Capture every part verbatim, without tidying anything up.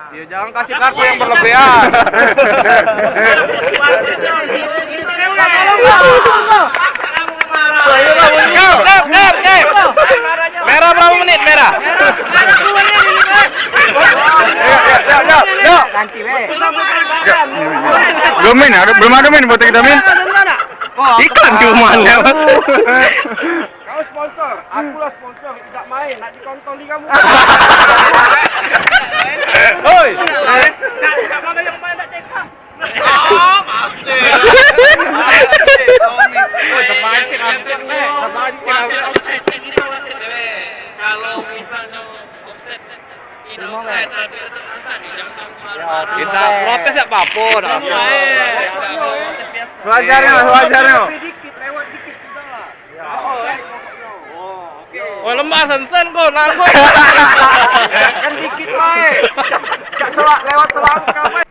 Ya, jangan kasih kartu yang berlebihan. Kep, kep, kep, kep. Merah berapa menit, merah? Yo, yo, yo, yo. Belum main, ada, belum ada main buat kita main. Iklan cuma. Kau sponsor, aku lah sponsor, tidak main, nak dikontoli kamu. Oi. Oh, masih. Masih, Tommy. Masih, masih offside gitu, masih, dewek. Kalau misalnya offside, ini offside, tapi tetap angkat, jangan kamu marah-marah. Kita protes tak apa-apa, dah. Sewajarnya, sewajarnya. Dikit, lewat dikit, sudah lah. Oh, lemak sensen kau, nangkut. Kan dikit wae. Cak, cak selak, lewat selangkah wae.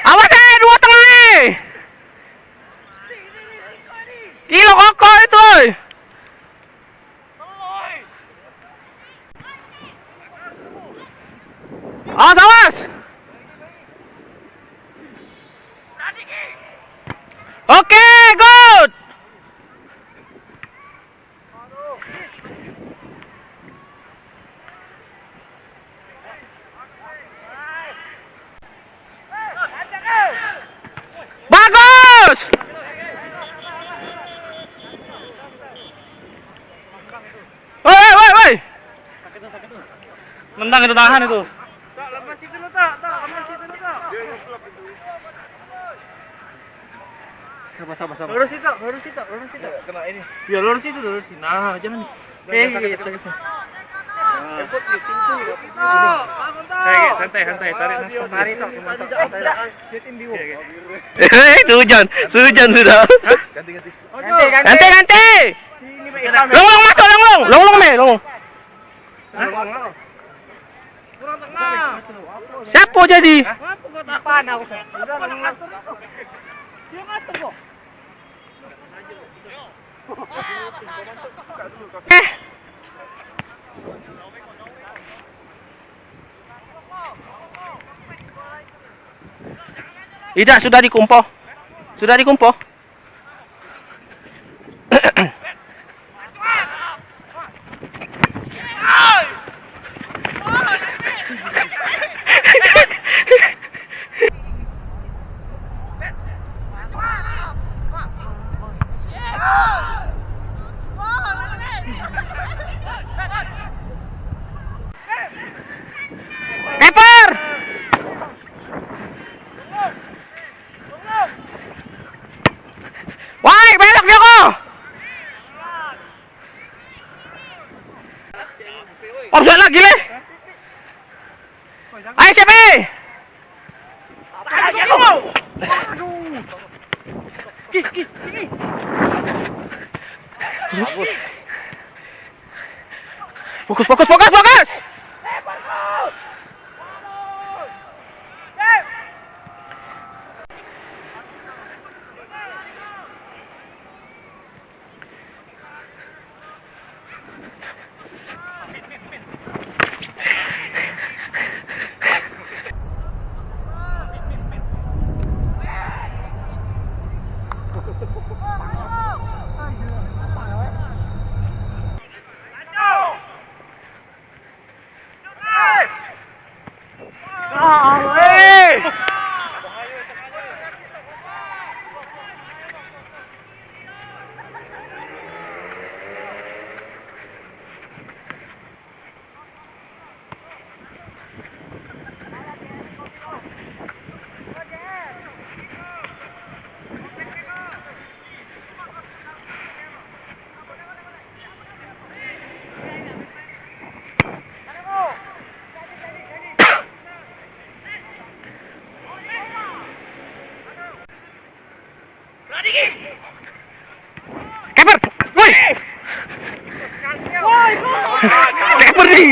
Awas, eh, dua tengah, eh. Ilo kokol itu, oi. Awas, awas. Oke, good. Bagus. Woi, woi, woi, woi. Nendang itu, tahan itu. Sabar, sabar, sabar. Lurus itu, lurus itu, lurus itu. Kena ini. Ya, lurus itu, lurus. Nah, jangan. Eh, gitu, gitu. Nah. Santai, santai, tarik nafas. Tarik, tarik, tarik. Eh, hujan, hujan sudah. Ganti, ganti. Ganti, ganti. Long, long, masuk, long, long. Long, long, meh, long. Siapa jadi? Eh. Idak, sudah dikumpo. Sudah dikumpo. Keeper! Woi, belok dia ko. Offside lagi, leh. Ayo, siapa? Fokus, fokus, fokus, fokus. Keeper! Woi! Keeper ni!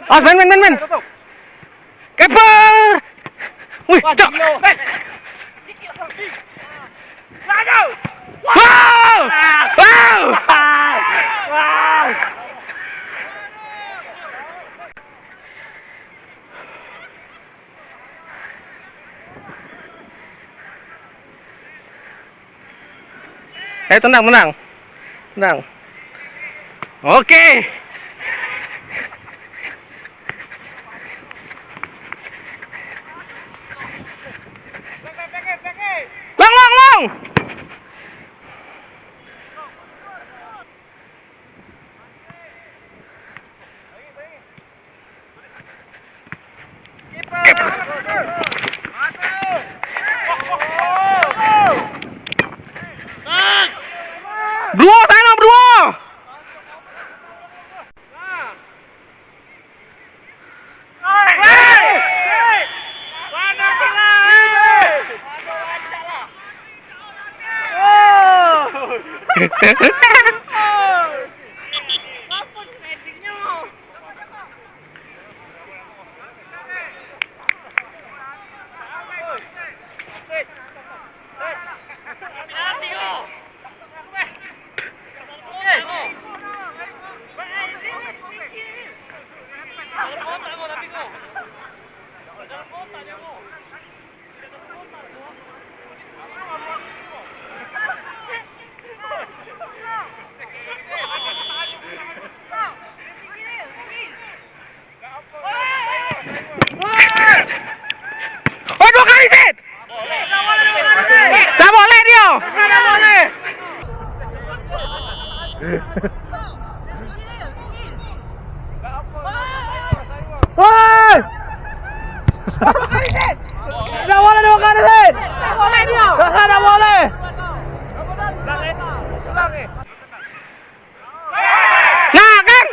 Awas, main, main, main, main. Keeper. Wih, cok. Wow! Wow! Eh, tenang, tenang. Tenang. Oke. Long, long, long. Berdua sana, berdua. Oh, dua kali, Sid. Tak boleh dia. Woi. Tak boleh dua kali, Sid. Tak boleh dia. Tak boleh. Nah, kan?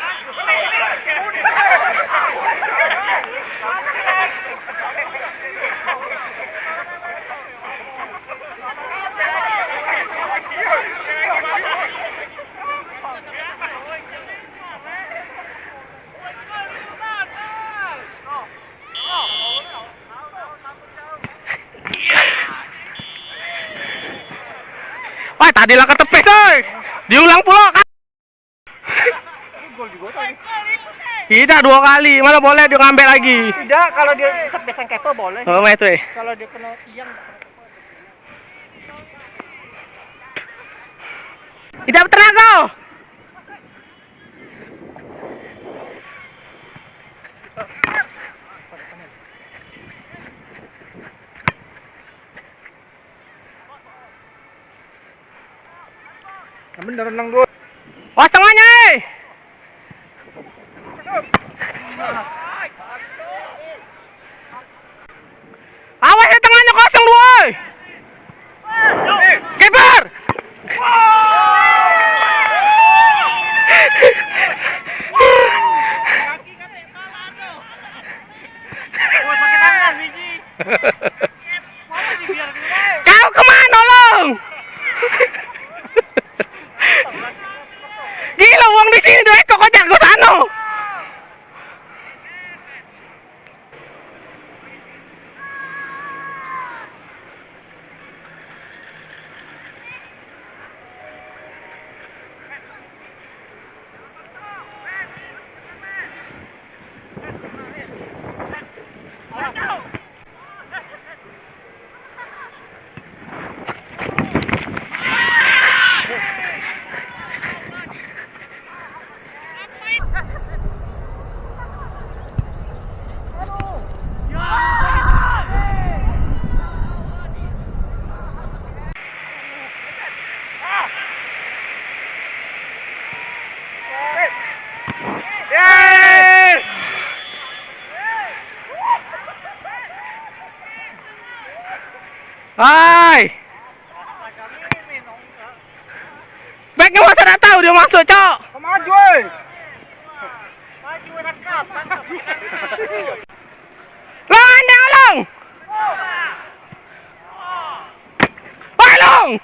Wah, tadi lah ketepis, oi. Diulang pula, kan? Gol juga tadi. Tidak, dua kali, malah boleh dia ngambil lagi. Tidak, kalau dia tetap biasa kepo boleh. Oh, main tu, eh. Kalau dia kena tiang, tidak kena. Tidak bertenaga. Yang bener nang dua. Awas tengahnya, eh. Awas ya, tengahnya kosong dua, eh. Kiper. Kau kemano, Long? Gila, wong di sini dua ekor, kau jago sano. Hai. Baiknya masa dak tahu dia masuk, Cok. Maju, oi. Long, andang, Long. Woi, Long.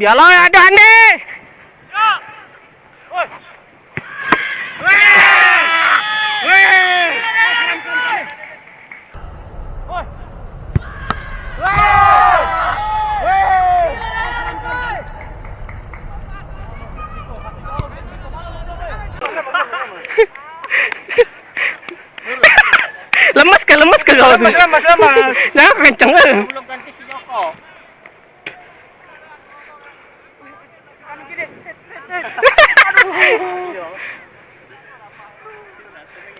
Biarlah ada Andi. Lemes ke, lemes ke kau tu? Lemes, lemes, lemes. Jangan kenceng ke. Belum ganti si Joko.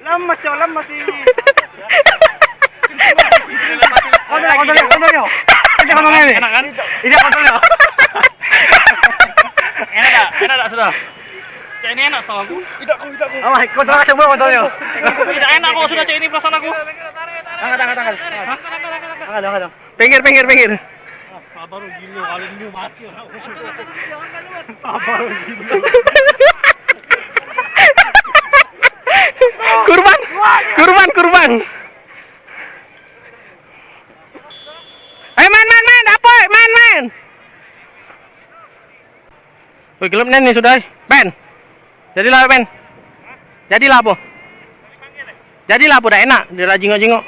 Lemes, cok, lemes ini. Kontrol, kontrol, kontrol, yo. Ini kontrol ini. Enak kan? Ini kontrol yo. Enak tak? Enak tak, sudah? Cak ini enak setahu aku. Idak aku, idak aku. Awas, kontrol semua kontrolnya. Tidak enak kok sudah cak ini perasaan aku. Angkat, angkat, angkat. Hah? Angkat, angkat, angkat. Pinggir, pinggir, pinggir. Sabar lu, gila, kalau ini mati orang. Sabar lu, gila. Kurban, kurban, kurban. Eh, main, main, main, apa? Main, main. Woi, gelap nih, nih sudah, eh. Ben. Jadilah, Ben. Jadilah apa? Jadilah apa, dah enak, dia dah jingok-jingok.